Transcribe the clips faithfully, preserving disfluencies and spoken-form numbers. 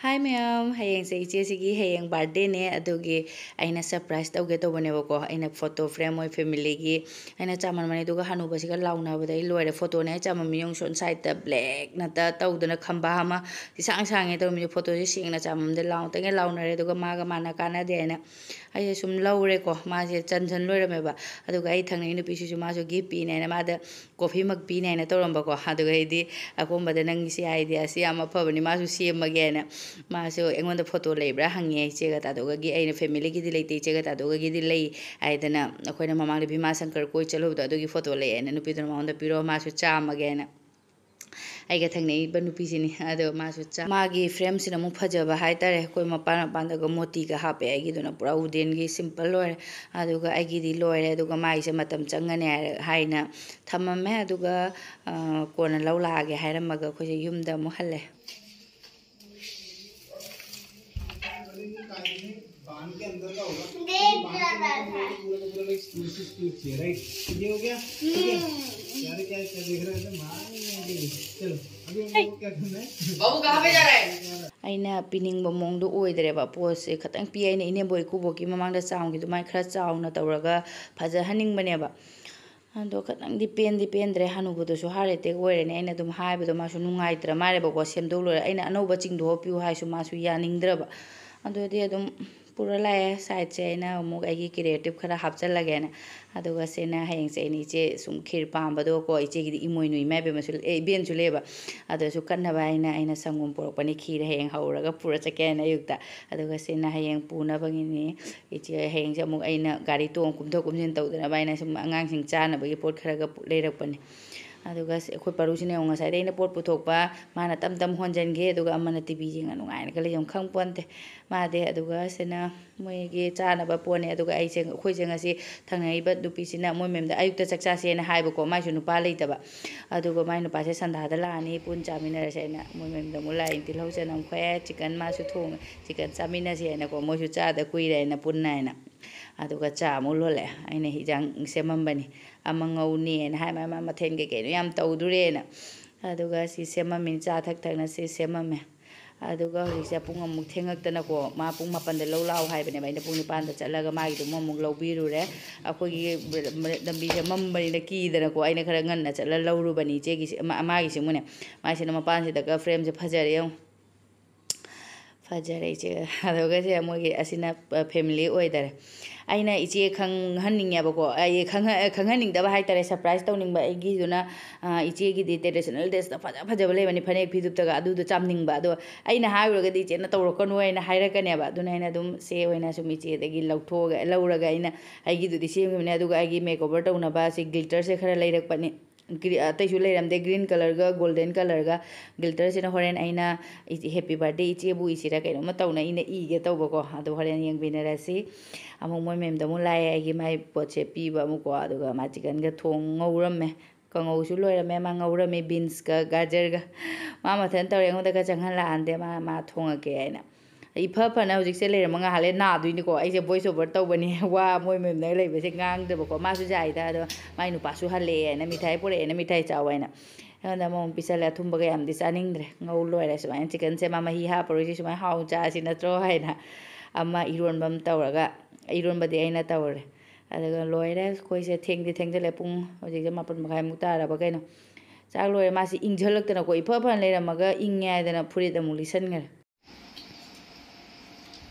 ꯍꯥꯏ ꯃꯌꯥꯝ, ꯍꯌꯦꯡꯁꯦ ꯏꯆꯦꯁꯤꯒꯤ ꯍꯌꯦꯡ ꯕꯥꯔꯗꯦꯅꯦ, ꯑꯗꯨꯒꯤ ꯑꯩꯅ ꯁꯔꯄ꯭ꯔꯥꯏꯁ ꯇꯧꯒꯦ ꯇꯧꯕꯅꯦꯕꯀꯣ꯫ ꯑꯩꯅ ꯐꯣꯇꯣ ꯐ꯭ꯔꯦꯝ ꯃꯣꯏ ꯐꯦꯃꯤꯂꯤꯒꯤ ꯑꯩꯅ ꯆꯥꯃꯟꯕꯅꯦ, ꯑꯗꯨꯒ ꯍꯅꯨꯕꯁꯤꯒ ꯂꯥꯎꯅꯕꯗ ꯑꯩ ꯂꯣꯏꯔꯦ꯫ ꯐꯣꯇꯣꯅꯦ ꯑꯩ ꯆꯥꯃꯟꯕ ꯌꯦꯡꯉꯨ, ꯁꯣꯝ ꯁꯥꯏꯗꯠꯇ ꯕ꯭ꯂꯦꯛ ꯉꯥꯛꯇ ꯇꯧꯗꯅ ꯈꯝꯕ ꯑꯃ ꯏꯁꯥꯡ ꯁꯥꯡꯉꯦ ꯇꯧꯔꯝꯃꯤꯁꯦ꯫ ꯐꯣꯇꯣꯁꯦ ꯁꯦꯡꯅ ꯆꯥꯃꯟꯕꯗ ꯂꯥꯎꯅ ꯇꯪꯉꯦ ꯂꯥꯎꯅꯔꯦ, ꯑꯗꯨꯒ ꯃꯥꯒ ꯃꯥꯅ ꯀꯥꯟꯅꯗꯦ ꯍꯥꯏꯅ ꯑꯩꯁꯦ ꯁꯨꯝ ꯂꯧꯔꯦꯀꯣ꯫ ꯃꯥꯁꯦ ꯆꯟꯁꯟ ꯂꯣꯏꯔꯝꯃꯦꯕ꯫ ꯑꯗꯨꯒ ꯑꯩ ꯊꯪꯅꯩ ꯅꯨꯄꯤꯁꯤꯁꯨ ꯃꯥꯁꯨ ꯒꯤꯐ ꯄꯤꯅꯦꯅ ꯃꯥꯗ ꯀꯣꯐꯤ ꯃꯛ ꯄꯤꯅꯦꯅ ꯇꯧꯔꯝꯕꯀꯣ꯫ ꯑꯗꯨꯒ ꯑꯩꯗꯤ ꯑꯀꯣꯝꯕꯗ "ꯅꯪꯒꯤ ꯁꯤ ꯑꯥꯏꯗꯤꯌꯥꯁꯤ ꯌꯥꯝ ꯑꯐꯕꯅꯤ, ꯃꯥꯁꯨ ꯁꯦꯝꯃꯒꯦꯅ", ꯃꯥꯁꯨ ꯑꯩꯉꯣꯟꯗ ꯐꯣꯇꯣ ꯂꯩꯕ꯭ꯔꯥ ꯍꯪꯉꯦ꯫ ꯏꯆꯦꯒ ꯇꯥꯗꯣꯒꯒꯤ, ꯑꯩꯅ ꯐꯦꯃꯤꯂꯤꯒꯤꯗꯤ ꯂꯩꯇꯦ, ꯏꯆꯦꯒ ꯇꯥꯗꯣꯒꯒꯤꯗꯤ ꯂꯩ ꯍꯥꯏꯗꯅ꯫ ꯑꯩꯈꯣꯏꯅ ꯃꯃꯥꯡꯗ ꯚꯤꯃꯥ ꯁꯪꯀꯔ ꯀꯣꯏ ꯆꯠꯂꯨꯕꯗꯣ, ꯑꯗꯨꯒꯤ ꯐꯣꯇꯣ ꯂꯩꯌꯦꯅ ꯅꯨꯄꯤꯗꯨꯅ ꯃꯉꯣꯟꯗ ꯄꯤꯔꯣ, ꯃꯥꯁꯨ ꯆꯥꯝꯃꯒꯦꯅ꯫ ꯑꯩꯒ ꯊꯪꯅꯩꯕ ꯅꯨꯄꯤꯁꯤꯅꯤ꯫ ꯑꯗꯣ ꯃꯥꯁꯨ ꯆꯥ-, ꯃꯥꯒꯤ ꯐ꯭ꯔꯦꯝꯁꯤꯅ ꯑꯃꯨꯛ ꯐꯖꯕ ꯍꯥꯏꯇꯥꯔꯦ꯫ ꯑꯩꯈꯣꯏ ꯃꯄꯥꯟ ꯃꯄꯥꯟꯗꯒ ꯃꯣꯇꯤꯒ ꯍꯥꯞꯄꯦ꯫ ꯑꯩꯒꯤꯗꯨꯅ ꯄꯨꯔꯥ ꯋꯨꯗꯦꯟꯒꯤ ꯁꯤꯝꯄꯜ ꯑꯣꯏꯔꯦ꯫ ꯑꯗꯨꯒ ꯑꯩꯒꯤꯗꯤ ꯂꯣꯏꯔꯦ꯫ ꯑꯗꯨꯒ ꯃꯥꯒꯤꯁꯦ ꯃꯇꯝ ꯆꯪꯒꯅꯤ ꯍꯥꯏꯔ-, ꯍꯥꯏꯅ ꯊꯝꯃꯝꯃꯦ꯫ ꯑꯗꯨꯒ, ꯑ, ꯀꯣꯟꯅ ꯂꯧ ꯂꯥꯛꯑꯒꯦ ꯍꯥꯏꯔꯝꯃꯒ ꯑꯩꯈꯣꯏꯁꯦ ꯌꯨꯝꯗ ꯑꯃꯨꯛ ꯍꯜꯂꯦ꯫ बांध के अंदर का होगा। पूरा का पूरा एक स्क्रू से स्क्रू चाहिए, राइट? ये हो गया? ठीक है? सारे क्या, क्या देख रहे हैं? मार नहीं आएंगे। चलो, अभी हम लोग को क्या करना है? बाबू, कहाँ पे जा रहा है? ꯑꯩꯅ ꯄꯤꯅꯤꯡꯕ ꯃꯑꯣꯡꯗꯣ ꯑꯣꯏꯗ꯭ꯔꯦꯕ꯫ ꯄꯣꯁꯁꯦ ꯈꯇꯪ ꯄꯤ꯫ ꯑꯩꯅ ꯏꯅꯦꯝꯕꯣꯛ ꯏꯀꯨꯕꯣꯛꯀꯤ ꯃꯃꯥꯡꯗ ꯆꯥꯎꯈꯤꯕ ꯑꯗꯨꯃꯥꯏꯅ ꯈꯔ ꯆꯥꯎꯅ ꯇꯧꯔꯒ ꯐꯖꯍꯟꯅꯤꯡꯕꯅꯦꯕ꯫ ꯑꯗꯣ ꯈꯇꯪꯗꯤ ꯄꯦꯟꯗꯤ ꯄꯦꯟꯗ꯭ꯔꯦ꯫ ꯍꯅꯨꯕꯗꯨꯁꯨ ꯍꯥꯔꯠ ꯑꯦꯇꯦꯛ ꯑꯣꯏꯔꯦꯅꯦ꯫ ꯑꯩꯅ ꯑꯗꯨꯝ ꯍꯥꯏꯕꯗꯣ ꯃꯥꯁꯨ ꯅꯨꯡꯉꯥꯏꯇ꯭ꯔ ꯃꯥꯜꯂꯦꯕꯀꯣ꯫ ꯁꯦꯝꯗꯣꯛ ꯂꯣꯏꯔꯦ꯫ ꯑꯩꯅ "ꯑꯅꯧꯕ ꯆꯤꯡꯊꯣꯛꯄꯤꯌꯨ" ꯍꯥꯏꯁꯨ ꯃꯥꯁꯨ ꯌꯥꯅꯤꯡꯗ꯭ꯔꯕ꯫ ꯑꯗꯨꯗꯤ ꯑꯗꯨꯝ ꯄꯨꯔ ꯂꯥꯛꯑꯦ ꯁꯥꯏꯠꯁꯦ꯫ ꯑꯩꯅ ꯑꯃꯨꯛ ꯑꯩꯒꯤ ꯀ꯭ꯔꯤꯌꯦꯇꯤꯞ ꯈꯔ ꯍꯥꯞꯆꯜꯂꯒꯦꯅ꯫ ꯑꯗꯨꯒ ꯁꯤꯅ ꯍꯌꯦꯡꯁꯦ ꯑꯩꯅ ꯏꯆꯦ ꯁꯨꯝ ꯈꯤꯔ ꯄꯥꯝꯕꯗꯣꯀꯣ, ꯏꯆꯦꯒꯤꯗꯤ ꯏꯃꯣꯏꯅꯨ ꯏꯃꯥ ꯏꯕꯦꯝꯃꯁꯨ, ꯑꯦ, ꯏꯕꯦꯟꯁꯨ ꯂꯩꯌꯦꯕ꯫ ꯑꯗꯨꯁꯨ ꯀꯟꯅꯕ ꯍꯥꯏꯅ ꯑꯩꯅ ꯁꯪꯒꯣꯝ ꯄꯨꯔꯛꯄꯅꯤ, ꯈꯤꯔ ꯍꯌꯦꯡ ꯍꯧꯔꯒ ꯄꯨꯔ ꯆꯠꯀꯦ ꯍꯥꯏꯅ ꯑꯌꯨꯛꯇ꯫ ꯑꯗꯨꯒ ꯁꯤꯅ ꯍꯌꯦꯡ ꯄꯨꯅꯕꯒꯤꯅꯤ꯫ ꯏꯆꯦ ꯍꯌꯦꯡꯁꯦ ꯑꯃꯨꯛ ꯑꯩꯅ ꯒꯥꯔꯤ ꯇꯣꯡ ꯀꯨꯝꯊꯣꯛ ꯀꯨꯝꯁꯤꯟ ꯇꯧꯗꯅꯕ ꯍꯥꯏꯅ ꯁꯨꯝ ꯑꯉꯥꯡꯁꯤꯡ ꯆꯥꯅꯕꯒꯤ ꯄꯣꯠ ꯈꯔꯒ ꯄꯨ-, ꯂꯩꯔꯛꯄꯅꯦ꯫ ꯑꯗꯨꯒ ꯁꯤ-, ꯑꯩꯈꯣꯏ ꯄꯥꯔꯨꯁꯤꯅ ꯌꯦꯡꯉꯨ, ꯉꯁꯥꯏꯗꯩ ꯑꯩꯅ ꯄꯣꯠ ꯄꯨꯊꯣꯛꯄ, ꯃꯥꯅ ꯇꯝ ꯇꯝ ꯍꯣꯟꯖꯟꯒꯦ, ꯑꯗꯨꯒ ꯑꯃꯅ ꯇꯤ ꯚꯤ ꯌꯦꯡꯉ ꯅꯨꯡꯉꯥꯏꯅꯒ ꯂꯩ, ꯌꯥꯝ ꯈꯪ ꯄꯣꯟꯇꯦ ꯃꯥꯗꯤ꯫ ꯑꯗꯨꯒ ꯁꯤꯅ ꯃꯣꯏꯒꯤ ꯆꯥꯅꯕ ꯄꯣꯠꯅꯦ꯫ ꯑꯗꯨꯒ ꯑꯩꯁꯦ, ꯑꯩꯈꯣꯏꯁꯦ ꯉꯁꯤ ꯊꯪꯅꯔꯤꯕ ꯅꯨꯄꯤꯁꯤꯅ ꯃꯣꯏ ꯃꯌꯨꯝꯗ ꯑꯌꯨꯛꯇ ꯆꯥꯛ ꯆꯥꯁꯦꯅ ꯍꯥꯏꯕꯀꯣ, ꯃꯥꯏꯁꯨ ꯅꯨꯄꯥ ꯂꯩꯇꯕ꯫ ꯑꯗꯨꯒ ꯃꯥꯏ ꯅꯨꯄꯥꯁꯦ ꯁꯟꯗꯥꯗ ꯂꯥꯛꯑꯅꯤ, ꯄꯨꯟ ꯆꯥꯃꯤꯟꯅꯔꯁꯦ ꯍꯥꯏꯅ ꯃꯣꯏ ꯃꯌꯨꯝꯗ ꯑꯃꯨꯛ ꯂꯥꯛꯑꯦ꯫ ꯇꯤꯜꯍꯧ ꯆꯅꯝ ꯈꯣꯛꯑꯦ, ꯆꯤꯛꯀꯟ ꯃꯥꯁꯨ ꯊꯣꯡꯉꯦ, ꯆꯤꯛꯀꯟ ꯆꯥꯃꯤꯟꯅꯁꯦ ꯍꯥꯏꯅꯀꯣ, ꯃꯣꯏꯁꯨ ꯆꯥꯗ ꯀꯨꯏꯔꯦ ꯍꯥꯏꯅ ꯄꯨꯟꯅ ꯍꯥꯏꯅ꯫ ꯑꯗꯨꯒ ꯆꯥ ꯑꯃꯨꯛ ꯂꯣꯜꯂꯛꯑꯦ꯫ ꯑꯩꯅ ꯍꯤꯟꯖꯥꯡ ꯁꯦꯝꯃꯝꯕꯅꯤ, ꯑꯃ ꯉꯧꯅꯤ ꯍꯥꯏꯅ ꯍꯥꯏ, ꯃꯥ, ꯃꯥ ꯃꯊꯦꯜ ꯀꯩꯀꯩꯅꯣ ꯌꯥꯝ ꯇꯧꯗꯣꯔꯦꯅ꯫ ꯑꯗꯨꯒ ꯁꯤ ꯁꯦꯝꯃꯝꯃꯤ, ꯆꯥ ꯊꯛ ꯊꯛꯅ ꯁꯤ ꯁꯦꯝꯃꯝꯃꯦ꯫ ꯑꯗꯨꯒ ꯍꯧꯖꯤꯛꯁꯦ ꯄꯨꯡ ꯑꯃꯨꯛ ꯊꯦꯡꯉꯛꯇꯅꯀꯣ, ꯃꯥ ꯄꯨꯡ ꯃꯥꯄꯟꯗ ꯂꯧ ꯂꯥꯛꯑꯣ ꯍꯥꯏꯕꯅꯦꯕ, ꯑꯩꯅ ꯄꯨꯡ ꯅꯤꯄꯥꯟꯗ ꯆꯠꯂꯒ ꯃꯥꯒꯤꯗꯨꯃ ꯑꯃꯨꯛ ꯂꯧꯕꯤꯔꯨꯔꯦ꯫ ꯑꯩꯈꯣꯏꯒꯤ ꯂꯝꯕꯤꯁꯦ ꯃꯝꯕꯅꯤꯅ ꯀꯤꯗꯅꯀꯣ, ꯑꯩꯅ ꯈꯔ ꯉꯟꯅ ꯆꯠꯂ ꯂꯧꯔꯨꯕꯅꯤ ꯏꯆꯦꯒꯤꯁꯦ, ꯃꯥ-, ꯃꯥꯒꯤꯁꯤꯃꯨꯅꯦ꯫ ꯃꯥꯏꯁꯤꯅ ꯃꯄꯥꯟꯁꯤꯗꯒ frameꯁꯦ ꯐꯖꯔꯦ ꯌꯦꯡꯉꯨ꯫ ꯐꯖꯔꯦ ꯏꯆꯦ꯫ ꯑꯗꯨꯒ ꯁꯦ ꯃꯣꯏꯒꯤ ꯑꯁꯤꯅ, ꯑ, family ꯑꯣꯏꯗꯔꯦ꯫ ꯑꯩꯅ ꯏꯆꯦ ꯈꯪꯍꯟꯅꯤꯡꯉꯦꯕꯀꯣ, ꯑꯩ ꯈꯪꯍ-, ꯈꯪꯍꯟꯅꯤꯡꯗꯕ ꯍꯥꯏꯇꯥꯔꯦ, surprise ꯇꯧꯅꯤꯡꯕ꯫ ꯑꯩꯒꯤꯗꯨꯅ, ꯑ, ꯏꯆꯦꯒꯤꯗꯤ traditional dressꯇ ꯐꯖ ꯐꯖꯕ ꯂꯩꯕꯅꯤ, ꯐꯅꯦꯛ ꯐꯤꯗꯨꯛꯇꯒ, ꯑꯗꯨꯗꯣ ꯆꯥꯝꯅꯤꯡꯕ꯫ ꯑꯗꯣ ꯑꯩꯅ ꯍꯥꯏꯔꯨꯔꯒꯗꯤ ꯏꯆꯦꯅ ꯇꯧꯔꯛꯀꯅꯨ ꯍꯥꯏꯅ ꯍꯥꯏꯔꯛꯀꯅꯦꯕ꯫ ꯑꯗꯨꯅ ꯑꯩꯅ ꯑꯗꯨꯝ ꯁꯦ ꯑꯣꯏꯅ ꯁꯨꯝ ꯏꯆꯦꯗꯒꯤ ꯂꯧꯊꯣꯛꯑꯒ, ꯂꯧꯔꯒ ꯑꯩꯅ ꯑꯩꯒꯤꯗꯨꯗꯤ ꯁꯦꯝꯈꯤꯕꯅꯦ꯫ ꯑꯗꯨꯒ ꯑꯩꯒꯤ makeover ꯇꯧꯅꯕ ꯑꯁꯤ glitterꯁꯦ ꯈꯔ ꯂꯩꯔꯛꯄꯅꯤ꯫ ꯒ꯭ꯔꯤ-, ꯑꯇꯩꯁꯨ ꯂꯩꯔꯝꯗꯦ, green colourꯒ golden colourꯒ꯫ Glitterꯁꯤꯅ ꯍꯣꯔꯦꯟ ꯑꯩꯅ ꯏꯆꯦ, happy birthday ꯏꯆꯦꯕꯨ ꯏꯁꯤꯔ ꯀꯩꯅꯣꯝꯃ ꯇꯧꯅ ꯏꯅ ꯏꯒꯦ ꯇꯧꯕꯀꯣ꯫ ꯑꯗꯨ ꯍꯣꯔꯦꯟ ꯌꯦꯡꯃꯤꯟꯅꯔꯁꯤ꯫ ꯑꯃꯨꯛ ꯃꯣꯏ ꯃꯌꯨꯝꯗ ꯑꯃꯨꯛ ꯂꯥꯛꯑꯦ ꯑꯩꯒꯤ ꯃꯥꯏ ꯄꯣꯠꯁꯦ ꯄꯤꯕ ꯑꯃꯨꯛꯀꯣ꯫ ꯑꯗꯨꯒ ꯃꯥ chickenꯒ ꯊꯣꯡ ꯉꯧꯔꯝꯃꯦ꯫ ꯀꯥꯡꯉꯧꯁꯨ ꯂꯣꯏꯔꯝꯃꯦ, ꯃꯥ ꯉꯧꯔꯝꯃꯦ beansꯀ ꯒꯥꯖꯔꯒ꯫ ꯃꯥ ꯃꯊꯟ ꯇꯧꯔꯦ, ꯑꯩꯉꯣꯟꯗꯒ ꯆꯪꯍꯜꯂꯛꯑꯟꯗꯦ, ꯃꯥ, ꯃꯥ ꯊꯣꯡꯉꯒꯦ ꯍꯥꯏꯅ꯫ ꯏꯐ ꯐꯅ ꯍꯧꯖꯤꯛꯁꯦ ꯂꯩꯔꯝꯃ ꯉꯥꯏꯍꯥꯛ ꯂꯩ ꯅꯥꯗꯣꯏꯅꯤꯀꯣ꯫ ꯑꯩꯁꯦ voice over ꯇꯧꯕꯅꯤ, ꯋꯥ ꯃꯣꯏ ꯃꯌꯨꯝꯗ ꯂꯩꯕꯁꯦ ꯉꯥꯡꯗꯕꯀꯣ꯫ ꯃꯥꯁꯨ ꯌꯥꯏꯗ, ꯑꯗꯣ ꯃꯥꯏ ꯅꯨꯄꯥꯁꯨ ꯍꯜꯂꯛꯑꯦꯅ ꯃꯤꯊꯥꯏ ꯄꯨꯔꯛꯑꯦꯅ, ꯃꯤꯊꯥꯏ ꯆꯥꯎ ꯍꯥꯏꯅ꯫ ꯑꯩꯉꯣꯟꯗ ꯑꯃꯃꯨꯛ ꯄꯤꯁꯜꯂꯦ꯫ ꯑꯊꯨꯝꯕꯒ ꯌꯥꯝꯗꯤ ꯆꯥꯅꯤꯡꯗ꯭ꯔꯦ꯫ ꯉꯧ ꯂꯣꯏꯔꯦ꯫ ꯁꯨꯃꯥꯏꯅ chickenꯁꯦ ꯃꯥ ꯃꯍꯤ ꯍꯥꯞꯄꯔꯣꯏꯁꯤ, ꯁꯨꯃꯥꯏꯅ ꯍꯥꯎ ꯆꯥꯁꯤ ꯅꯠꯇ꯭ꯔꯣ ꯍꯥꯏꯅ꯫ ꯑꯃ ꯏꯔꯣꯟꯕ ꯑꯃ ꯇꯧꯔꯒ, ꯏꯔꯣꯟꯕꯗꯤ ꯑꯩꯅ ꯇꯧꯔꯦ꯫ ꯑꯗꯨꯒ ꯂꯣꯏꯔꯦ꯫ ꯑꯩꯈꯣꯏꯁꯦ ꯊꯦꯡꯗꯤ ꯊꯦꯡꯖꯤꯜꯂꯦ꯫ ꯄꯨꯡ ꯍꯧꯖꯤꯛꯁꯦ ꯃꯥꯄꯟ ꯃꯈꯥꯏꯃꯨꯛ ꯇꯥꯔꯕ ꯀꯩꯅꯣ꯫ ꯆꯥꯛ ꯂꯣꯏꯔꯦ꯫ ꯃꯥꯁꯤ ꯏꯪꯁꯤꯜꯂꯛꯇꯅꯀꯣ, ꯏꯐ ꯐꯅ ꯂꯩꯔꯝꯃꯒ ꯏꯪꯉꯦ ꯍꯥꯏꯗꯅ ꯐꯨꯔꯤꯠ ꯑꯃꯨꯛ ꯂꯤꯠꯁꯟꯈ꯭ꯔꯦ꯫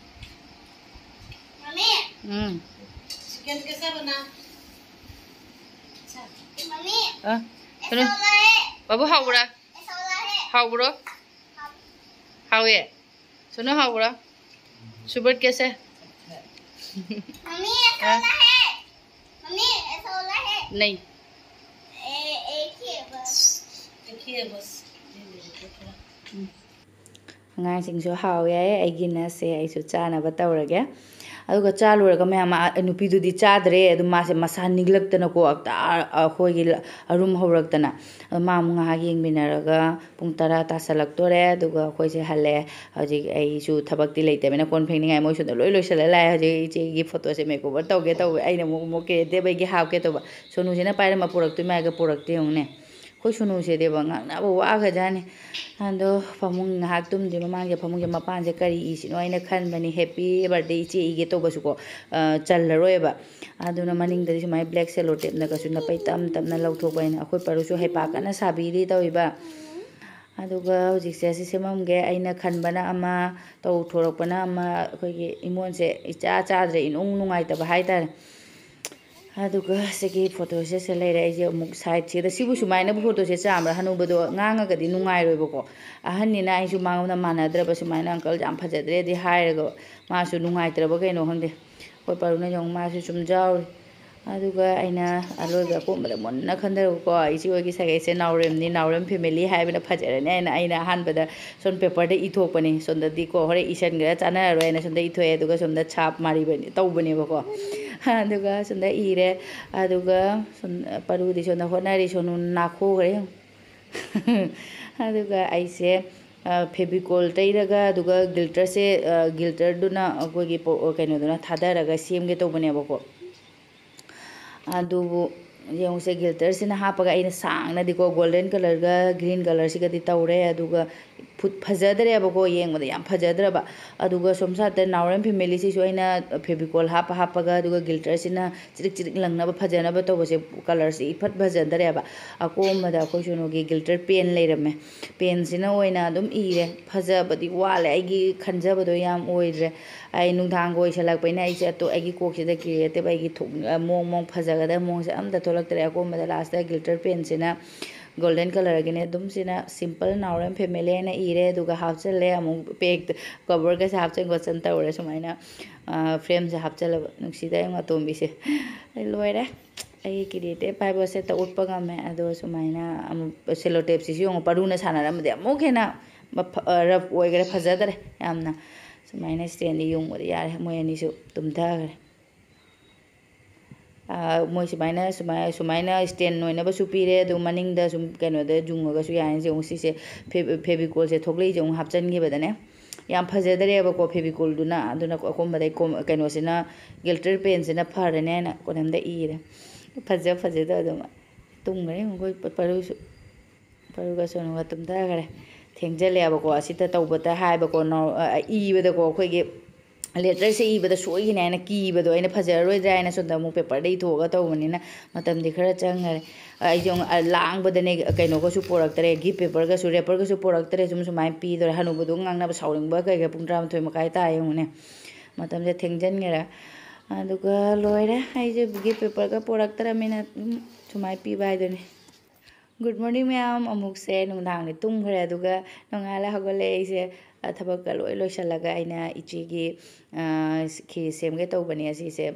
ꯎꯝ꯫ ꯑ, ꯀꯩꯅꯣ, ꯕꯥꯕꯨ ꯍꯥꯎꯕ꯭ꯔꯥ? ꯍꯥꯎꯕ꯭ꯔꯣ? ꯍꯥꯎꯋꯦ꯫ ꯁꯣꯅꯨ ꯍꯥꯎꯕ꯭ꯔꯣ? Super कैसे? मम्मी, ऐसा वाला है। मम्मी, ऐसा वाला है। नहीं। ए-, एक ही है बस। एक ही है बस। ये ले लो, थोड़ा। ꯑꯉꯥꯡꯁꯤꯡꯁꯨ ꯍꯥꯎꯋꯦ ꯍꯥꯏꯌꯦ꯫ ꯑꯩꯒꯤꯅ ꯁꯦ ꯑꯩꯁꯨ ꯆꯥꯅꯕ ꯇꯧꯔꯒꯦ꯫ ꯑꯗꯨꯒ ꯆꯥ ꯂꯣꯏꯔꯒ ꯃꯌꯥꯝ, ꯑ, ꯅꯨꯄꯤꯗꯨꯗꯤ ꯆꯥꯗ꯭ꯔꯦ꯫ ꯑꯗꯨꯝ ꯃꯥꯁꯦ ꯃꯁꯥ ꯅꯤꯛꯂꯛꯇꯅꯀꯣ, ꯍꯦꯛꯇ ꯑꯩꯈꯣꯏꯒꯤ ꯑꯔꯨꯝ ꯍꯧꯔꯛꯇꯅ꯫ ꯑꯗꯣ ꯃꯥ ꯑꯃꯨꯛ ꯉꯥꯏꯍꯥꯛ ꯌꯦꯡꯃꯤꯟꯅꯔꯒ ꯄꯨꯡ ꯇꯔꯥ ꯇꯥꯁꯜꯂꯛꯇꯣꯔꯦ꯫ ꯑꯗꯨꯒ ꯑꯩꯈꯣꯏꯁꯦ ꯍꯜꯂꯦ꯫ ꯍꯧꯖꯤꯛ ꯑꯩꯁꯨ ꯊꯕꯛꯇꯤ ꯂꯩꯇꯕꯅꯤꯅ ꯀꯣꯟ ꯐꯦꯡꯅꯤꯡꯉꯥꯏ ꯃꯣꯏ ꯁꯣꯝꯗ ꯂꯣꯏ ꯂꯣꯏꯁꯤꯜꯂ ꯂꯥꯛꯑꯦ꯫ ꯍꯧꯖꯤꯛ ꯏꯆꯦꯒꯤ photoꯁꯦ makeover ꯇꯧꯒꯦ ꯇꯧꯋꯦ꯫ ꯑꯩꯅ ꯑꯃꯨꯛ, ꯑꯃꯨꯛ ꯀꯦꯗꯦꯕꯩꯒꯤ ꯍꯥꯞꯀꯦ ꯇꯧꯕ꯫ ꯁꯣꯅꯨꯁꯤꯅ ꯄꯥꯏꯔꯝꯃ ꯄꯨꯔꯛꯇꯣꯏ ꯃꯥꯏꯒ ꯄꯨꯔꯛꯇꯦ ꯌꯦꯡꯉꯨꯅꯦ꯫ ꯑꯩꯈꯣꯏ ꯁꯨꯅꯨꯁꯤꯗꯤꯕ ꯉꯥꯡꯅꯕ ꯋꯥꯈ꯭ꯔꯖꯥꯠꯅꯤ꯫ ꯑꯗꯣ ꯐꯃꯨꯡ ꯉꯥꯏꯍꯥꯛ ꯇꯨꯝꯗ꯭ꯔꯤ ꯃꯃꯥꯡꯁꯦ ꯐꯃꯨꯡꯁꯦ ꯃꯄꯥꯟꯁꯦ ꯀꯔꯤ ꯏꯁꯤꯅꯣ ꯍꯥꯏꯅ ꯈꯟꯕꯅꯤ, "Happy birthday ꯏꯆꯦ" ꯏꯒꯦ ꯇꯧꯕꯁꯨꯀꯣ, ꯑ, ꯆꯜꯂꯔꯣꯏꯕ꯫ ꯑꯗꯨꯅ ꯃꯅꯤꯡꯗꯗꯤ ꯁꯨꯃꯥꯏꯅ black cello tapeꯅꯒꯁꯨ ꯅꯄꯩ ꯇꯞ ꯇꯞꯅ ꯂꯧꯊꯣꯛꯄ ꯍꯥꯏꯅ ꯑꯩꯈꯣꯏ ꯄꯔꯨꯁꯨ ꯍꯩꯄꯥ ꯀꯟꯅ ꯁꯥꯕꯤꯔꯤ ꯇꯧꯔꯤꯕ꯫ ꯑꯗꯨꯒ ꯍꯧꯖꯤꯛꯁꯦ ꯑꯁꯤ ꯁꯦꯝꯃꯝꯒꯦ꯫ ꯑꯩꯅ ꯈꯟꯕꯅ ꯑꯃ, ꯇꯧꯊꯣꯔꯛꯄꯅ ꯑꯃ, ꯑꯩꯈꯣꯏꯒꯤ ꯏꯃꯣꯟꯁꯦ ꯏꯆꯥ ꯆꯥꯗ꯭ꯔꯦ, ꯏꯅꯨꯡ ꯅꯨꯡꯉꯥꯏꯇꯕ ꯍꯥꯏꯇꯥꯔꯦ꯫ ꯑꯗꯨꯒ ꯁꯤꯒꯤ ꯐꯣꯇꯣꯁꯦ ꯁꯤ ꯂꯩꯔꯦ꯫ ꯑꯩꯁꯦ ꯑꯃꯨꯛ sideꯁꯤꯗ, ꯁꯤꯕꯨ ꯁꯨꯃꯥꯏꯅꯕꯨ ꯐꯣꯇꯣꯁꯦ ꯆꯥꯝꯕ꯭ꯔꯥ? ꯍꯅꯨꯕꯗꯣ ꯉꯥꯡꯉꯒꯗꯤ ꯅꯨꯡꯉꯥꯏꯔꯣꯏꯕꯀꯣ꯫ ꯑꯍꯟꯅꯤꯅ ꯑꯩꯁꯨ ꯃꯉꯣꯟꯗ ꯃꯥꯟꯅꯗ꯭ꯔꯕ, ꯁꯨꯃꯥꯏꯅ "Uncle ꯌꯥꯝ ꯐꯖꯗ꯭ꯔꯦꯗꯤ" ꯍꯥꯏꯔꯒ ꯃꯥꯁꯨ ꯅꯨꯡꯉꯥꯏꯇ꯭ꯔꯕ ꯀꯩꯅꯣ ꯈꯪꯗꯦ꯫ ꯑꯩꯈꯣꯏ ꯄꯔꯨꯅꯁꯨ ꯑꯃꯨꯛ ꯃꯥꯁꯨ ꯁꯨꯝ ꯌꯥꯎꯔꯤ꯫ ꯑꯗꯨꯒ ꯑꯩꯅ ꯑꯔꯣꯏꯕ ꯑꯀꯣꯟꯕꯗ ꯃꯨꯟꯅ ꯈꯟꯊꯔꯒꯀꯣ, ꯏꯆꯦ ꯍꯣꯏꯒꯤ ꯁꯥꯒꯩꯁꯦ ꯅꯥꯎꯔꯦꯝꯅꯤ, ꯅꯥꯎꯔꯦꯝ family ꯍꯥꯏꯕꯅ ꯐꯖꯔꯅꯤ ꯍꯥꯏꯅ ꯑꯩꯅ ꯑꯍꯥꯟꯕꯗ ꯁꯣꯝ paperꯗ ꯏꯊꯣꯛꯄꯅꯤ꯫ ꯁꯣꯝꯗꯗꯤꯀꯣ ꯍꯣꯔꯦꯟ ꯏꯁꯟꯈ꯭ꯔ ꯆꯥꯟꯅꯔꯔꯣꯏ ꯍꯥꯏꯅ ꯁꯣꯝꯗ ꯏꯊꯣꯛꯑꯦ꯫ ꯑꯗꯨꯒ ꯁꯣꯝꯗ ꯁꯥꯞ ꯃꯥꯔꯤꯕꯅꯤ ꯇꯧꯕꯅꯦꯕꯀꯣ꯫ ꯑꯗꯨꯒ ꯁꯣꯝꯗ ꯏꯔꯦ꯫ ꯑꯗꯨꯒ ꯁꯣꯝ, ꯄꯔꯨꯗꯤ ꯁꯣꯝꯗ ꯍꯣꯠꯅꯔꯤ, ꯁꯣꯅꯨ ꯅꯥꯈꯣꯛꯈ꯭ꯔꯦ ꯌꯦꯡꯉꯨ꯫ ꯑꯗꯨꯒ ꯑꯩꯁꯦ, ꯑ, Fevicol ꯇꯩꯔꯒ, ꯑꯗꯨꯒ glitterꯁꯦ, ꯑ, glitterꯗꯨꯅ ꯑꯩꯈꯣꯏꯒꯤ ꯄꯣ-, ꯀꯩꯅꯣꯗꯨꯅ ꯊꯥꯗꯔꯒ ꯁꯦꯝꯒꯦ ꯇꯧꯕꯅꯦꯕꯀꯣ꯫ ꯑꯗꯨꯕꯨ ꯌꯦꯡꯉꯨꯁꯦ, glitterꯁꯤꯅ ꯍꯥꯞꯄꯒ ꯑꯩꯅ ꯁꯥꯡꯅꯗꯤꯀꯣ golden colourꯒ green colourꯁꯤꯒꯗꯤ ꯇꯧꯔꯦ꯫ ꯑꯗꯨꯒ ꯐꯨꯠ ꯐꯖꯗ꯭ꯔꯦꯕꯀꯣ, ꯌꯦꯡꯕꯗ ꯌꯥꯝ ꯐꯖꯗ꯭ꯔꯕ꯫ ꯑꯗꯨꯒ ꯁꯣꯝ sideꯇ ꯅꯥꯎꯔꯦꯝ familyꯁꯤꯁꯨ ꯑꯩꯅ Fevicol ꯍꯥꯞꯄ ꯍꯥꯞꯄꯒ, ꯑꯗꯨꯒ glitterꯁꯤꯅ ꯆꯤꯔꯤꯛ ꯆꯤꯔꯤꯛ ꯂꯪꯅꯕ ꯐꯖꯅꯕ ꯇꯧꯕꯁꯦ, colourꯁꯦ ꯏꯐꯠ ꯐꯖꯗ꯭ꯔꯦꯕ꯫ ꯑꯀꯣꯟꯕꯗ ꯑꯩꯈꯣꯏ ꯁꯣꯅꯨꯒꯤ glitter pen ꯂꯩꯔꯝꯃꯦ꯫ Penꯁꯤꯅ ꯑꯣꯏꯅ ꯑꯗꯨꯝ ꯏꯔꯦ꯫ ꯐꯖꯕꯗꯤ ꯋꯥꯠꯂꯦ, ꯑꯩꯒꯤ ꯈꯟꯖꯕꯗꯣ ꯌꯥꯝ ꯑꯣꯏꯗ꯭ꯔꯦ꯫ ꯑꯩ ꯅꯨꯡꯗꯥꯡꯒ ꯑꯣꯏꯁꯜꯂꯛꯄꯅꯤꯅ ꯑꯩꯁꯦ ꯑꯇꯣ-, ꯑꯩꯒꯤ ꯀꯣꯛꯁꯤꯗ creative, ꯑꯩꯒꯤ ꯊꯣꯛ-, ꯃꯑꯣꯡ ꯃꯑꯣꯡ ꯐꯖꯒꯗꯕ ꯃꯑꯣꯡꯁꯦ ꯑꯝꯇ ꯊꯣꯛꯂꯛꯇ꯭ꯔꯦ꯫ ꯑꯀꯣꯟꯕꯗ lastꯇ glitter penꯁꯤꯅ golden colourꯒꯤꯅꯦ, ꯑꯗꯨꯝ ꯁꯤꯅ simple ꯅꯥꯎꯔꯦꯝ family ꯍꯥꯏꯅ ꯏꯔꯦ꯫ ꯑꯗꯨꯒ ꯍꯥꯞꯆꯜꯂꯦ ꯑꯃꯨꯛ pack, coverꯒꯁꯦ ꯍꯥꯞꯆꯟ ꯈꯣꯠꯆꯟ ꯇꯧꯔꯦ ꯁꯨꯃꯥꯏꯅ꯫ ꯑ, frameꯁꯦ ꯍꯥꯞꯆꯜꯂꯕ꯫ ꯅꯨꯡꯁꯤꯗ ꯌꯦꯡꯉꯣ ꯑꯇꯣꯝꯕꯤꯁꯦ꯫ ꯑꯩ ꯂꯣꯏꯔꯦ꯫ ꯑꯩꯒꯤ creative ꯍꯥꯏꯕꯁꯦ ꯍꯦꯛꯇ ꯎꯠꯄ ꯉꯝꯃꯦ꯫ ꯑꯗꯣ ꯁꯨꯃꯥꯏꯅ ꯑꯃꯨꯛ cello tapeꯁꯤꯁꯨ ꯌꯦꯡꯉꯣ, ꯄꯔꯨꯅ ꯁꯥꯟꯅꯔꯝꯕꯗꯤ ꯑꯃꯨꯛ ꯍꯦꯟꯅ ꯃꯐ-, ꯑ, rough ꯑꯣꯏꯈ꯭ꯔꯦ, ꯐꯖꯗ꯭ꯔꯦ ꯌꯥꯝꯅ꯫ ꯁꯨꯃꯥꯏꯅ standꯗ ꯌꯨꯡꯕꯗꯤ ꯌꯥꯔꯦ, ꯃꯣꯏ ꯑꯅꯤꯁꯨ ꯇꯨꯝꯊꯈ꯭ꯔꯦ꯫ ꯑ, ꯃꯣꯏ ꯁꯨꯃꯥꯏꯅ, ꯁꯨꯃꯥꯏ-, ꯁꯨꯃꯥꯏꯅ stand ꯑꯣꯏꯅꯕꯁꯨ ꯄꯤꯔꯦ꯫ ꯑꯗꯨ ꯃꯅꯤꯡꯗ ꯁꯨꯝ ꯀꯩꯅꯣꯗ ꯌꯨꯡꯉꯒꯁꯨ ꯌꯥꯏꯅꯦ꯫ ꯌꯦꯡꯉꯨ ꯁꯤꯁꯦ ꯐꯦ-, Fevicol ꯁꯦ ꯊꯣꯛꯂꯛꯏꯁꯦ ꯑꯃꯨꯛ ꯍꯥꯞꯆꯤꯟꯈꯤꯕꯗꯅꯦ꯫ ꯌꯥꯝ ꯐꯖꯗ꯭ꯔꯦꯕꯀꯣ Fevicolꯗꯨꯅ꯫ ꯑꯗꯨꯅ ꯑꯀꯣꯟꯕꯗ ꯑꯩ ꯀꯣꯝ-, ꯀꯩꯅꯣꯁꯤꯅ, glitter penꯁꯤꯅ ꯐꯔꯅꯤ ꯍꯥꯏꯅ ꯀꯣꯂꯝꯗ ꯏꯔꯦ꯫ ꯐꯖ ꯐꯖꯗ ꯑꯗꯨꯝ ꯇꯨꯝꯈ꯭ꯔꯦ ꯃꯈꯣꯏ ꯄ-, ꯄꯔꯨꯁꯨ꯫ ꯑꯗꯨꯒ ꯁꯣꯅꯨꯒ ꯇꯨꯝꯊꯈ꯭ꯔꯦ꯫ ꯊꯦꯡꯖꯜꯂꯦꯕꯀꯣ, ꯑꯁꯤꯗ ꯇꯧꯕꯗ ꯍꯥꯏꯕꯀꯣ, ꯅꯥꯎ-, ꯑ, ꯏꯕꯗꯀꯣ, ꯑꯩꯈꯣꯏꯒꯤ ꯂꯦꯇꯔꯁꯦ ꯏꯕꯗ ꯁꯣꯏꯈꯤꯅꯤ ꯍꯥꯏꯅ ꯀꯤꯕꯗꯣ, ꯑꯩꯅ ꯐꯖꯔꯔꯣꯏꯗ꯭ꯔꯥ ꯍꯥꯏꯅ ꯁꯣꯝꯗ ꯑꯃꯨꯛ ꯄꯦꯄꯔꯗ ꯏꯊꯣꯛꯑꯒ ꯇꯧꯕꯅꯤꯅ ꯃꯇꯝꯗꯤ ꯈꯔ ꯆꯪꯈꯔꯦ꯫ ꯑꯩꯁꯦ ꯑꯃꯨꯛ, ꯑ, ꯂꯥꯡꯕꯗꯅꯦ, ꯀꯩꯅꯣꯒꯁꯨ ꯄꯣꯔꯛꯇ꯭ꯔꯦ, ꯒꯤꯐ ꯄꯦꯄꯔꯒꯁꯨ, ꯔꯦꯄꯔꯒꯁꯨ ꯄꯣꯔꯛꯇ꯭ꯔꯦ꯫ ꯁꯨꯝ ꯁꯨꯃꯥꯏꯅ ꯄꯤꯗꯣꯔꯦ꯫ ꯍꯅꯨꯕꯗꯣ ꯉꯥꯡꯅꯕ ꯁꯥꯎꯅꯤꯡꯕ ꯀꯩꯒ ꯄꯨꯡ ꯇꯔꯥꯃꯥꯊꯣꯏ ꯃꯈꯥꯏ ꯇꯥ ꯌꯦꯡꯉꯨꯅꯦ꯫ ꯃꯇꯝꯁꯦ ꯊꯦꯡꯖꯟꯈꯔꯦ꯫ ꯑꯗꯨꯒ ꯂꯣꯏꯔꯦ꯫ ꯑꯩꯁꯦ ꯒꯤꯐ ꯄꯦꯄꯔꯒ ꯄꯣꯔꯛꯇ꯭ꯔꯃꯤꯅ ꯑꯗꯨꯝ ꯁꯨꯃꯥꯏꯅ ꯄꯤꯕ ꯍꯥꯏꯗꯨꯅꯤ꯫ ꯒꯨꯗ ꯃꯣꯔꯅꯤꯡ ꯃꯌꯥꯝ꯫ ꯑꯃꯨꯛꯁꯦ ꯅꯨꯡꯗꯥꯡꯗꯤ ꯇꯨꯝꯈ꯭ꯔꯦ, ꯑꯗꯨꯒ ꯅꯣꯡꯉꯥꯜꯂ ꯍꯧꯒꯠꯂꯦ꯫ ꯑꯩꯁꯦ, ꯑ, ꯊꯕꯛꯀ ꯂꯣꯏ ꯂꯣꯏꯁꯤꯜꯂꯒ ꯑꯩꯅ ꯏꯆꯦꯒꯤ, ꯑ, ꯈꯦꯔ ꯁꯦꯝꯒꯦ ꯇꯧꯕꯅꯦ꯫ ꯑꯁꯤꯁꯦ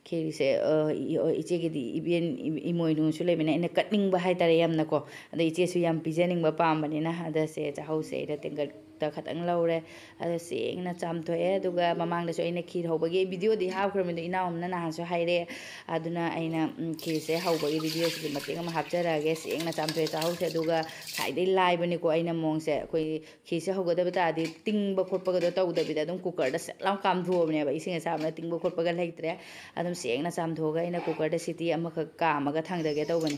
ꯈꯦꯔꯁꯦ, ꯑ, ꯏ-, ꯑ, ꯏꯆꯦꯒꯤꯗꯤ ꯏꯕꯦꯟ ꯏ-, ꯏꯃꯣꯏꯅꯨꯁꯨ ꯂꯩꯕꯅꯤꯅ ꯑꯩꯅ ꯀꯠꯅꯤꯡꯕ ꯍꯥꯏꯇꯥꯔꯦ ꯌꯥꯝꯅꯀꯣ꯫ ꯑꯗꯣ ꯏꯆꯦꯁꯨ ꯌꯥꯝ ꯄꯤꯖꯅꯤꯡꯕ ꯄꯥꯝꯕꯅꯤꯅ꯫ ꯑꯗ ꯁꯦ ꯆꯥꯍꯧꯁꯦ ꯑꯩꯅ ꯇꯦꯡꯀꯣꯠꯇ ꯈꯇꯪ ꯂꯧꯔꯦ꯫ ꯑꯗꯣ ꯁꯦꯡꯅ ꯆꯥꯝꯊꯣꯛꯑꯦ꯫ ꯑꯗꯨꯒ ꯃꯃꯥꯡꯗꯁꯨ ꯑꯩꯅ ꯈꯤꯔ ꯍꯧꯕꯒꯤ ꯚꯤꯗꯤꯑꯣꯗꯤ ꯍꯥꯞꯈ꯭ꯔꯕꯅꯤ, ꯑꯗꯣ ꯏꯅꯥꯎ ꯑꯃꯅ ꯅꯍꯥꯟꯁꯨ ꯍꯥꯏꯔꯛꯑꯦ꯫ ꯑꯗꯨꯅ ꯑꯩꯅ, ꯎꯝ, ꯈꯤꯔꯁꯦ ꯍꯧꯕꯒꯤ ꯚꯤꯗꯤꯑꯣꯁꯤꯁꯨ ꯃꯇꯦꯛ ꯑꯃ ꯍꯥꯞꯆꯔꯛꯑꯒꯦ꯫ ꯁꯦꯡꯅ ꯆꯥꯝꯊꯣꯛꯑꯦ ꯆꯥꯍꯧꯁꯦ꯫ ꯑꯗꯨꯒ ꯈ꯭ꯋꯥꯏꯗꯒꯤ ꯂꯥꯏꯕꯅꯤꯀꯣ꯫ ꯑꯩꯅ ꯃꯑꯣꯡꯁꯦ, ꯑꯩꯈꯣꯏ ꯈꯤꯔꯁꯦ ꯍꯧꯒꯗꯕ ꯇꯥꯔꯗꯤ ꯇꯤꯡꯕ ꯈꯣꯠꯄꯒꯗꯣ ꯇꯧꯗꯕꯤꯗ ꯑꯗꯨꯝ ꯀꯨꯀꯔꯗ ꯁꯠ ꯂꯥꯎ ꯀꯥꯝꯊꯣꯛꯑꯕꯅꯦꯕ꯫ ꯏꯁꯤꯡ ꯑꯁꯥꯕꯅ ꯇꯤꯡꯕ ꯈꯣꯠꯄꯒ ꯂꯩꯇ꯭ꯔꯦ꯫ ꯑꯗꯨꯝ ꯁꯦꯡꯅ ꯆꯥꯝꯊꯣꯛꯑꯒ ꯑꯩꯅ ꯀꯨꯀꯔꯗ ꯁꯤꯇꯤ ꯑꯃꯈꯛ ꯀꯥꯝꯃꯒ ꯊꯥꯡꯗꯒꯦ ꯇꯧꯕꯅꯤ꯫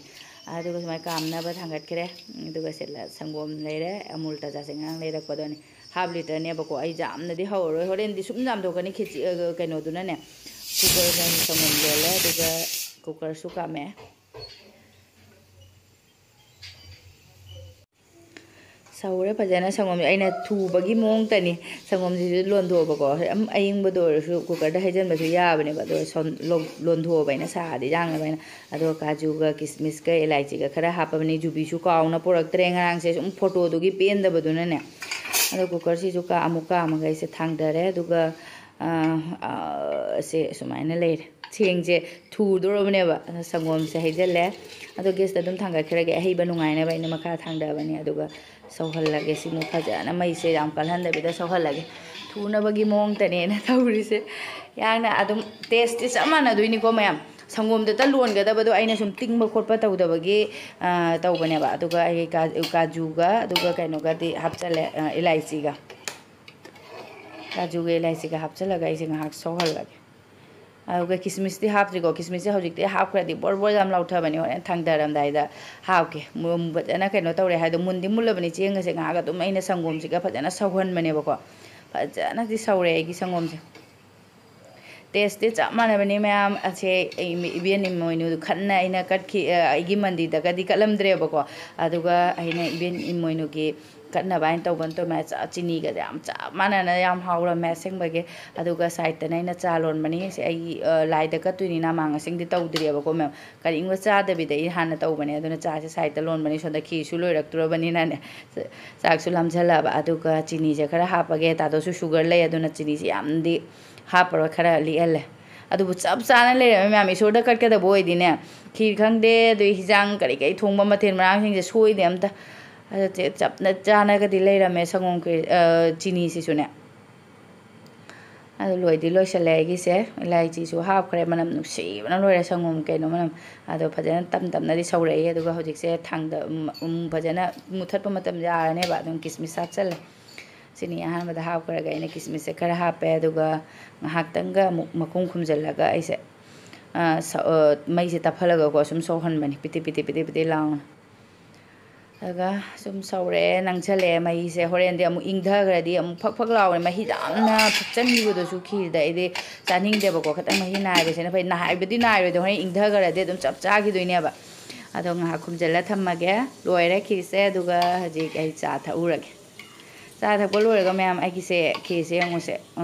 ꯑꯗꯨꯒ ꯁꯨꯃꯥꯏꯅ ꯀꯥꯝꯅꯕ ꯊꯥꯡꯒꯠꯈ꯭ꯔꯦ꯫ ꯑꯗꯨꯒ ꯁꯤꯗ ꯁꯪꯒꯣꯝ ꯂꯩꯔꯦ, ꯑꯃꯨꯜ ꯇꯥꯖꯥ ꯆꯦꯉꯥꯡ ꯂꯩꯔꯛꯄꯗꯨꯅꯤ꯫ ꯍꯥꯐ ꯂꯤꯇꯔꯅꯦꯕꯀꯣ꯫ ꯑꯩ ꯌꯥꯝꯅꯗꯤ ꯍꯧꯔꯔꯣꯏ, ꯍꯣꯔꯦꯟꯗꯤ ꯁꯨꯝ ꯌꯥꯝꯊꯣꯛꯀꯅꯤ ꯈꯦꯆꯤ, ꯑ, ꯀꯩꯅꯣꯗꯨꯅꯅꯦ꯫ ꯀꯨꯀꯔꯗ ꯁꯪꯒꯣꯝ ꯂꯣꯜꯂꯦ, ꯑꯗꯨꯒ ꯀꯨꯀꯔꯁꯨ ꯀꯥꯝꯃꯦ꯫ ꯁꯧꯔꯦ ꯐꯖꯅ ꯁꯪꯒꯣꯝꯁꯦ꯫ ꯑꯩꯅ ꯊꯨꯕꯒꯤ ꯃꯑꯣꯡꯇꯅꯤ꯫ ꯁꯪꯒꯣꯝꯁꯤꯁꯨ ꯂꯣꯟꯊꯣꯛꯑꯕꯀꯣ꯫ ꯍꯣꯏ, ꯑꯝ, ꯑꯌꯤꯡꯕꯗ ꯑꯣꯏꯔꯁꯨ ꯀꯨꯀꯔꯗ ꯍꯩꯖꯤꯟꯕꯁꯨ ꯌꯥꯕꯅꯦꯕ꯫ ꯑꯗꯣ ꯁꯣꯝ-, ꯂꯣ-, ꯂꯣꯟꯊꯣꯛꯑꯕ ꯑꯩꯅ ꯁꯥꯗꯤ ꯌꯥꯡꯅꯕ ꯍꯥꯏꯅ꯫ ꯑꯗꯣ ꯀꯥꯖꯨꯒ ꯀꯤꯁꯃꯤꯁꯀ ꯏꯂꯥꯏꯆꯤꯒ ꯈꯔ ꯍꯥꯞꯄꯕꯅꯤ꯫ ꯌꯨꯕꯤꯁꯨ ꯀꯥꯎꯅ ꯄꯨꯔꯛꯇ꯭ꯔꯦ ꯉꯔꯥꯡꯁꯦ, ꯁꯨꯝ ꯐꯣꯇꯣꯗꯨꯒꯤ ꯄꯦꯟꯗꯕꯗꯨꯅꯅꯦ꯫ ꯑꯗꯣ ꯀꯨꯀꯔꯁꯤꯁꯨ ꯀꯥ-, ꯑꯃꯨꯛ ꯀꯥꯝꯃꯒ ꯑꯩꯁꯦ ꯊꯥꯡꯗꯔꯦ꯫ ꯑꯗꯨꯒ, ꯑ, ꯑ, ꯁꯦ ꯁꯨꯃꯥꯏꯅ ꯂꯩꯔꯦ꯫ ꯆꯦꯡꯁꯦ ꯊꯨꯗꯣꯔꯕꯅꯦꯕ꯫ ꯑꯗꯣ ꯁꯪꯒꯣꯝꯁꯦ ꯍꯩꯖꯤꯜꯂꯦ꯫ ꯑꯗꯣ ꯒꯦꯁꯇ ꯑꯗꯨꯝ ꯊꯥꯡꯒꯠꯈ꯭ꯔꯒꯦ꯫ ꯑꯍꯩꯕ ꯅꯨꯡꯉꯥꯏꯅꯕ ꯑꯩꯅ ꯃꯈꯥ ꯊꯥꯡꯗꯕꯅꯦ꯫ ꯑꯗꯨꯒ ꯁꯧꯍꯜꯂꯒꯦ꯫ ꯁꯤꯃꯨꯛ ꯐꯖꯅ ꯃꯩꯁꯦ ꯌꯥꯝ ꯀꯜꯍꯟꯗꯕꯤꯗ ꯁꯧꯍꯜꯂꯒꯦ꯫ ꯊꯨꯅꯕꯒꯤ ꯃꯑꯣꯡꯗꯅꯦꯅ ꯇꯧꯔꯤꯁꯦ꯫ ꯌꯥꯝꯅ ꯑꯗꯨꯝ ꯇꯦꯁꯇꯤ ꯆꯞ ꯃꯥꯟꯅꯗꯣꯏꯅꯤꯀꯣ ꯃꯌꯥꯝ꯫ ꯁꯪꯒꯣꯝꯗꯇ ꯂꯣꯟꯒꯗꯕꯗꯣ ꯑꯩꯅ ꯁꯨꯝ ꯇꯤꯡꯕ ꯈꯣꯠꯄ ꯇꯧꯗꯕꯒꯤ, ꯑ, ꯇꯧꯕꯅꯦꯕ꯫ ꯑꯗꯨꯒ ꯑꯩ ꯀꯥ-, ꯀꯥꯖꯨꯒ, ꯑꯗꯨꯒ ꯀꯩꯅꯣꯒꯗꯤ ꯍꯥꯞꯆꯜꯂꯦ, ꯑ, ꯏꯂꯥꯏꯆꯤꯒ꯫ ꯀꯥꯖꯨꯒ ꯏꯂꯥꯏꯆꯤꯒ ꯍꯥꯞꯆꯜꯂꯒ ꯑꯩꯁꯦ ꯉꯥꯏꯍꯥꯛ ꯁꯧꯍꯜꯂꯒꯦ꯫ ꯑꯗꯨꯒ ꯀꯤꯁꯃꯤꯁꯇꯤ ꯍꯥꯞꯇ꯭ꯔꯤꯀꯣ꯫ ꯀꯤꯁꯃꯤꯁꯁꯦ ꯍꯧꯖꯤꯛꯇꯤ ꯍꯥꯞꯈ꯭ꯔꯗꯤ ꯕꯣꯔ ꯕꯣꯔ ꯌꯥꯝ ꯂꯥꯎꯊꯕꯅꯤ꯫ ꯍꯣꯔꯦꯟ ꯊꯥꯡꯗꯔꯝꯗꯥꯏꯗ ꯍꯥꯞꯀꯦ꯫ ꯃꯨ-, ꯐꯖꯅ ꯀꯩꯅꯣ ꯇꯧꯔꯦ ꯍꯥꯏꯗꯣ, ꯃꯨꯟꯗꯤ ꯃꯨꯜꯂꯕꯅꯤ ꯆꯦꯡꯒꯁꯦ꯫ ꯉꯥꯏꯍꯥꯛ ꯑꯗꯨꯝ ꯑꯩꯅ ꯁꯪꯒꯣꯝꯁꯤꯒ ꯐꯖꯅ ꯁꯧꯍꯟꯕꯅꯦꯕꯀꯣ꯫ ꯐꯖꯅꯗꯤ ꯁꯧꯔꯦ ꯑꯩꯒꯤ ꯁꯪꯒꯣꯝꯁꯦ꯫ ꯇꯦꯁꯇꯤ ꯆꯞ ꯃꯥꯟꯅꯕꯅꯤ ꯃꯌꯥꯝ꯫ ꯑꯁꯦ ꯑꯩ ꯏꯕꯦꯟ ꯏꯃꯣꯏꯅꯨ ꯈꯠꯅ ꯑꯩꯅ ꯀꯠꯈꯤ, ꯑ, ꯑꯩꯒꯤ ꯃꯟꯗꯤꯔꯗꯒꯗꯤ ꯀꯠꯂꯝꯗ꯭ꯔꯦꯕꯀꯣ꯫ ꯑꯗꯨꯒ ꯑꯩꯅ ꯏꯕꯦꯟ ꯏꯃꯣꯏꯅꯨꯒꯤ ꯀꯠꯅꯕ ꯍꯥꯏꯅ ꯇꯧꯕ ꯅꯠꯇ꯭ꯔꯣ, ꯃꯌꯥꯝ ꯆꯥ-, ꯆꯤꯅꯤꯒꯁꯦ ꯌꯥꯝ ꯆꯞ ꯃꯥꯟꯅꯅ ꯌꯥꯝ ꯍꯥꯎꯔꯝꯃꯦ ꯑꯁꯦꯡꯕꯒꯤ꯫ ꯑꯗꯨꯒ ꯁꯥꯏꯠꯇꯅ ꯑꯩꯅ ꯆꯥ ꯂꯣꯟꯕꯅꯤ꯫ ꯁꯤ ꯑꯩ, ꯑ, ꯂꯥꯏꯗ ꯀꯠꯇꯣꯏꯅꯤꯅ ꯑꯃꯥꯡ ꯑꯁꯦꯡꯗꯤ ꯇꯧꯗ꯭ꯔꯤꯑꯕꯀꯣ ꯃꯌꯥꯝ꯫ ꯀꯔꯤꯝꯒ ꯆꯥꯗꯕꯤꯗ ꯑꯩ ꯍꯥꯟꯅ ꯇꯧꯕꯅꯦ꯫ ꯑꯗꯨꯅ ꯆꯥꯁꯦ ꯁꯥꯏꯠꯇ ꯂꯣꯟꯕꯅꯤ꯫ ꯁꯣꯝꯗ ꯈꯤꯔꯁꯨ ꯂꯣꯏꯔꯛꯇ꯭ꯔꯕꯅꯤꯅꯅꯦ꯫ ꯆꯥꯛꯁꯨ ꯂꯥꯝꯁꯜꯂꯛꯑꯕ꯫ ꯑꯗꯨꯒ ꯆꯤꯅꯤꯁꯦ ꯈꯔ ꯍꯥꯞꯄꯒꯦ꯫ ꯇꯥꯗꯣꯁꯨ ꯁꯨꯒꯔ ꯂꯩ, ꯑꯗꯨꯅ ꯆꯤꯅꯤꯁꯦ ꯌꯥꯝꯗꯤ ꯍꯥꯞꯄꯔꯣꯏ, ꯈꯔ ꯂꯤꯛꯍꯜꯂꯦ꯫ ꯑꯗꯨꯕꯨ ꯆꯞ ꯆꯥꯅ ꯂꯩꯔꯝꯃꯦ ꯃꯌꯥꯝ꯫ ꯏꯁꯣꯔꯗ ꯀꯠꯀꯗꯕ ꯑꯣꯏꯗꯤꯅꯦ, ꯈꯤꯔ ꯈꯪꯗꯦ, ꯑꯗꯨ ꯍꯤꯟꯖꯥꯡ ꯀꯔꯤ ꯀꯔꯤ ꯊꯣꯡꯕ ꯃꯊꯦꯜ ꯃꯔꯥꯡꯁꯤꯡꯁꯦ ꯁꯣꯏꯗꯦ ꯑꯝꯇ꯫ ꯑꯗꯨ ꯆꯦ-, ꯆꯞꯅ ꯆꯥꯅꯒꯗꯤ ꯂꯩꯔꯝꯃꯦ ꯁꯪꯒꯣꯝ ꯈꯤꯔ-, ꯑ, ꯆꯤꯅꯤꯁꯤꯁꯨꯅꯦ꯫ ꯑꯗꯨ ꯂꯣꯏꯗꯤ ꯂꯣꯏꯁꯜꯂꯦ ꯑꯩꯒꯤꯁꯦ꯫ ꯏꯂꯥꯏꯆꯤꯁꯨ ꯍꯥꯞꯈ꯭ꯔꯦ, ꯃꯅꯝ ꯅꯨꯡꯁꯤꯕꯅ ꯂꯣꯏꯔꯦ ꯁꯪꯒꯣꯝ ꯀꯩꯅꯣ ꯃꯅꯝ꯫ ꯑꯗꯣ ꯐꯖꯅ ꯇꯞ ꯇꯞꯅꯗꯤ ꯁꯧꯔꯛꯏ꯫ ꯑꯗꯨꯒ ꯍꯧꯖꯤꯛꯁꯦ ꯊꯥꯡꯗ-, ꯎꯝ, ꯎꯝ, ꯐꯖꯅ ꯃꯨꯊꯠꯄ ꯃꯇꯝ ꯌꯥꯔꯅꯦꯕ꯫ ꯑꯗꯨꯝ ꯀꯤꯁꯃꯤꯁ ꯍꯥꯞꯆꯜꯂꯦ꯫ ꯆꯤꯅꯤ ꯑꯍꯥꯟꯕꯗ ꯍꯥꯞꯈ꯭ꯔꯒ ꯑꯩꯅ ꯀꯤꯁꯃꯤꯁꯁꯦ ꯈꯔ ꯍꯥꯞꯄꯦ꯫ ꯑꯗꯨꯒ ꯉꯥꯏꯍꯥꯛꯇꯪꯒ ꯑꯃꯨꯛ ꯃꯈꯨꯝ ꯈꯨꯝꯖꯤꯜꯂꯒ ꯑꯩꯁꯦ, ꯑ, ꯁ-, ꯑ, ꯃꯩꯁꯦ ꯇꯞꯍꯜꯂꯒꯀꯣ ꯁꯨꯝ ꯁꯧꯍꯟꯕꯅꯤ, ꯄꯤꯗꯤꯛ ꯄꯤꯗꯤꯛ ꯄꯤꯗꯤꯛ ꯄꯤꯗꯤꯛ ꯂꯥꯎꯅ꯫ ꯑꯗꯨꯒ ꯁꯨꯝ ꯁꯧꯔꯛꯑꯦ, ꯅꯪꯁꯜꯂꯛꯑꯦ ꯃꯩꯁꯦ꯫ ꯍꯣꯔꯦꯟꯗꯤ ꯑꯃꯨꯛ ꯏꯪꯊꯈ꯭ꯔꯗꯤ ꯑꯃꯨꯛ ꯐꯛ ꯐꯛ ꯂꯥꯎꯔꯦ꯫ ꯃꯍꯤ ꯌꯥꯝꯅ ꯊꯣꯛꯆꯟꯈꯤꯕꯗꯨꯁꯨ ꯈꯤꯔꯗ ꯑꯩꯗꯤ ꯆꯥꯅꯤꯡꯗꯦꯕꯀꯣ꯫ ꯈꯤꯇꯪ ꯃꯍꯤ ꯅꯥꯏꯕꯁꯤꯅ ꯐꯩ꯫ ꯅꯥꯏꯕꯗꯤ ꯅꯥꯏꯔꯣꯏꯗ, ꯍꯣꯔꯦꯟ ꯏꯪꯊꯈ꯭ꯔꯗꯤ ꯑꯗꯨꯝ ꯆꯞ ꯆꯥꯈꯤꯗꯣꯏꯅꯦꯕ꯫ ꯑꯗꯣ ꯉꯥꯏꯍꯥꯛ ꯈꯨꯝꯖꯤꯜꯂ ꯊꯝꯃꯒꯦ꯫ ꯂꯣꯏꯔꯦ ꯈꯤꯔꯁꯦ꯫ ꯑꯗꯨꯒ ꯍꯧꯖꯤꯛ ꯑꯩ ꯆꯥ ꯊꯛꯎꯔꯒꯦ꯫ ꯆꯥ ꯊꯛꯄ ꯂꯣꯏꯔꯒ ꯃꯌꯥꯝ ꯑꯩꯒꯤꯁꯦ ꯈꯤꯔꯁꯦ ꯌꯦꯡꯉꯨꯁꯦ꯫ ꯑ,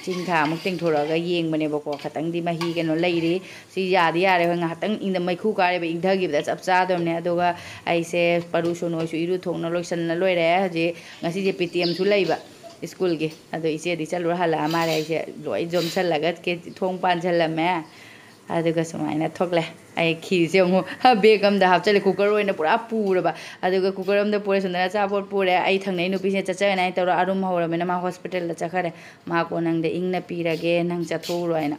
ꯆꯤꯡ ꯈꯥ ꯑꯃꯨꯛ ꯇꯦꯡꯊꯣꯔꯛꯑꯒ ꯌꯦꯡꯕꯅꯦꯕꯀꯣ꯫ ꯈꯇꯪꯗꯤ ꯃꯍꯤ ꯀꯩꯅꯣ ꯂꯩꯔꯤ꯫ ꯁꯤ ꯌꯥꯗꯤ ꯌꯥꯔꯦ꯫ ꯍꯣꯏ, ꯉꯥꯏꯍꯥꯛꯇꯪ ꯏꯪꯗ-, ꯃꯩꯈꯨ ꯀꯥꯔꯦꯕ, ꯏꯪꯊꯈꯤꯕꯗ ꯆꯞ ꯆꯥꯗꯕꯅꯦ꯫ ꯑꯗꯨꯒ ꯑꯩꯁꯦ ꯄꯔꯨ ꯁꯣꯅꯣꯏꯁꯨ ꯏꯔꯨ ꯊꯣꯛꯅ ꯂꯣꯏꯁꯟꯅ ꯂꯣꯏꯔꯦ꯫ ꯍꯧꯖꯤꯛ ꯉꯁꯤꯁꯦ ꯄꯦ ꯇꯤ ꯑꯦꯝꯁꯨ ꯂꯩꯕ ꯁ꯭ꯀꯨꯜꯒꯤ꯫ ꯑꯗꯣ ꯏꯆꯦꯗꯤ ꯆꯠꯂꯨꯔ ꯍꯜꯂꯛꯑ ꯃꯥꯜꯂꯦ꯫ ꯑꯩꯁꯦ ꯂꯣꯏ ꯌꯣꯝꯁꯜꯂꯒ ꯀꯦ-, ꯊꯣꯡ ꯄꯥꯟꯁꯜꯂꯝꯃꯦ꯫ ꯑꯗꯨꯒ ꯁꯨꯃꯥꯏꯅ ꯊꯣꯛꯂꯦ꯫ ꯑꯩ ꯈꯤꯔꯁꯦ ꯑꯃꯨꯛ ꯕꯦꯒ ꯑꯃꯗ ꯍꯥꯞꯆꯜꯂꯦ꯫ ꯀꯨꯀꯔ ꯑꯣꯏꯅ ꯄꯨꯔꯥ ꯄꯨꯔꯕ꯫ ꯑꯗꯨꯒ ꯀꯨꯀꯔ ꯑꯃꯗ ꯄꯨꯔꯦ, ꯁꯣꯝꯗꯅ ꯑꯆꯥꯄꯣꯠ ꯄꯨꯔꯦ꯫ ꯑꯩ ꯊꯪꯅꯩ ꯅꯨꯄꯤꯁꯤꯅ ꯆꯠꯆꯔꯅꯤ ꯍꯥꯏꯅ ꯇꯧꯔ ꯑꯔꯨꯝ ꯍꯧꯔꯕꯅꯤꯅ ꯃꯥ ꯍꯣꯁꯄꯤꯇꯥꯜꯗ ꯆꯠꯈ꯭ꯔꯦ꯫ ꯃꯥ ꯀꯣꯟꯅꯪꯗ ꯏꯪꯅ ꯄꯤꯔꯒꯦ, ꯅꯪ ꯆꯠꯊꯣꯛꯎꯔꯣ ꯍꯥꯏꯅ꯫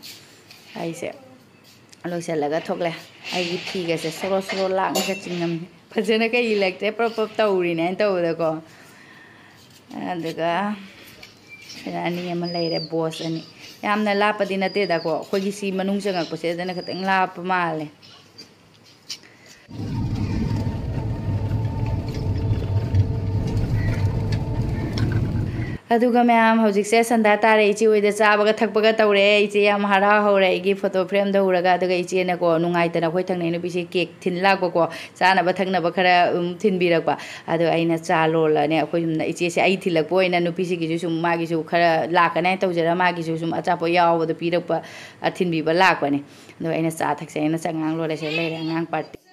ꯑꯩꯁꯦ ꯂꯣꯏꯁꯤꯜꯂꯒ ꯊꯣꯛꯂꯦ꯫ ꯑꯩꯒꯤ ꯐꯤꯒꯁꯦ ꯁꯣꯔꯣ ꯁꯣꯔꯣ ꯂꯥꯛꯅꯒ ꯆꯤꯡꯉꯝꯃꯤ꯫ ꯐꯖꯅ ꯀꯩ ꯏꯜꯂꯛꯇ꯭ꯔꯦ, ꯄ꯭ꯔꯞ ꯄ꯭ꯔꯞ ꯇꯧꯔꯤꯅꯦ ꯍꯥꯏꯅ ꯇꯧꯕꯗꯀꯣ꯫ ꯑꯗꯨꯒ ꯁꯤꯗ ꯑꯅꯤ ꯑꯃ ꯂꯩꯔꯦ, ꯕꯣꯁ ꯑꯅꯤ꯫ ꯌꯥꯝꯅ ꯂꯥꯞꯄꯗꯤ ꯅꯠꯇꯦꯗꯀꯣ, ꯑꯩꯈꯣꯏꯒꯤ ꯁꯤ ꯃꯅꯨꯡ ꯆꯪꯉꯛꯄꯁꯦ ꯑꯗꯨꯅ ꯈꯤꯇꯪ ꯂꯥꯞꯄ ꯃꯥꯜꯂꯦ꯫ ꯑꯗꯨꯒ ꯃꯌꯥꯝ, ꯍꯧꯖꯤꯛꯁꯦ ꯁꯟꯗꯥ ꯇꯥꯔꯦ꯫ ꯏꯆꯦ ꯍꯣꯏꯗ ꯆꯥꯕꯒ ꯊꯛꯄꯒ ꯇꯧꯔꯦ꯫ ꯏꯆꯦ ꯌꯥꯝ ꯍꯔꯥꯎ ꯍꯧꯔꯦ ꯑꯩꯒꯤ ꯐꯣꯇꯣ ꯐ꯭ꯔꯦꯝꯗ ꯎꯔꯒ꯫ ꯑꯗꯨꯒ ꯏꯆꯦꯅꯀꯣ, ꯅꯨꯡꯉꯥꯏꯇꯅ ꯑꯩꯈꯣꯏ ꯊꯪꯅꯩ ꯅꯨꯄꯤꯁꯦ ꯀꯦꯛ ꯊꯤꯟ ꯂꯥꯛꯄꯀꯣ, ꯆꯥꯅꯕ ꯊꯛꯅꯕ ꯈꯔ ꯑꯗꯨꯝ ꯊꯤꯟꯕꯤꯔꯛꯄ꯫ ꯑꯗꯣ ꯑꯩꯅ ꯆꯥ ꯂꯣꯜꯂꯅꯦ꯫ ꯑꯩꯈꯣꯏ ꯌꯨꯝꯗ ꯏꯆꯦꯁꯦ ꯑꯩ ꯊꯤꯜꯂꯛꯄ ꯑꯣꯏꯅ ꯅꯨꯄꯤꯁꯤꯒꯤꯁꯨ ꯁꯨꯝ, ꯃꯥꯒꯤꯁꯨ ꯈꯔ ꯂꯥꯛꯀꯅꯤ ꯍꯥꯏꯅ ꯇꯧꯖꯔ, ꯃꯥꯒꯤꯁꯨ ꯁꯨꯝ ꯑꯆꯥꯄꯣꯠ ꯌꯥꯎꯕꯗꯣ ꯄꯤꯔꯛꯄ, ꯑ, ꯊꯤꯟꯕꯤꯕ ꯂꯥꯛꯄꯅꯦ꯫ ꯑꯗꯣ ꯑꯩꯅ ꯆꯥ ꯊꯛꯁꯦ ꯍꯥꯏꯅ ꯆꯉꯥꯡ ꯂꯣꯜꯂꯦ꯫ ꯁꯤꯗ ꯂꯩꯔꯦ ꯑꯉꯥꯡ ꯄꯥꯔꯇꯤ꯫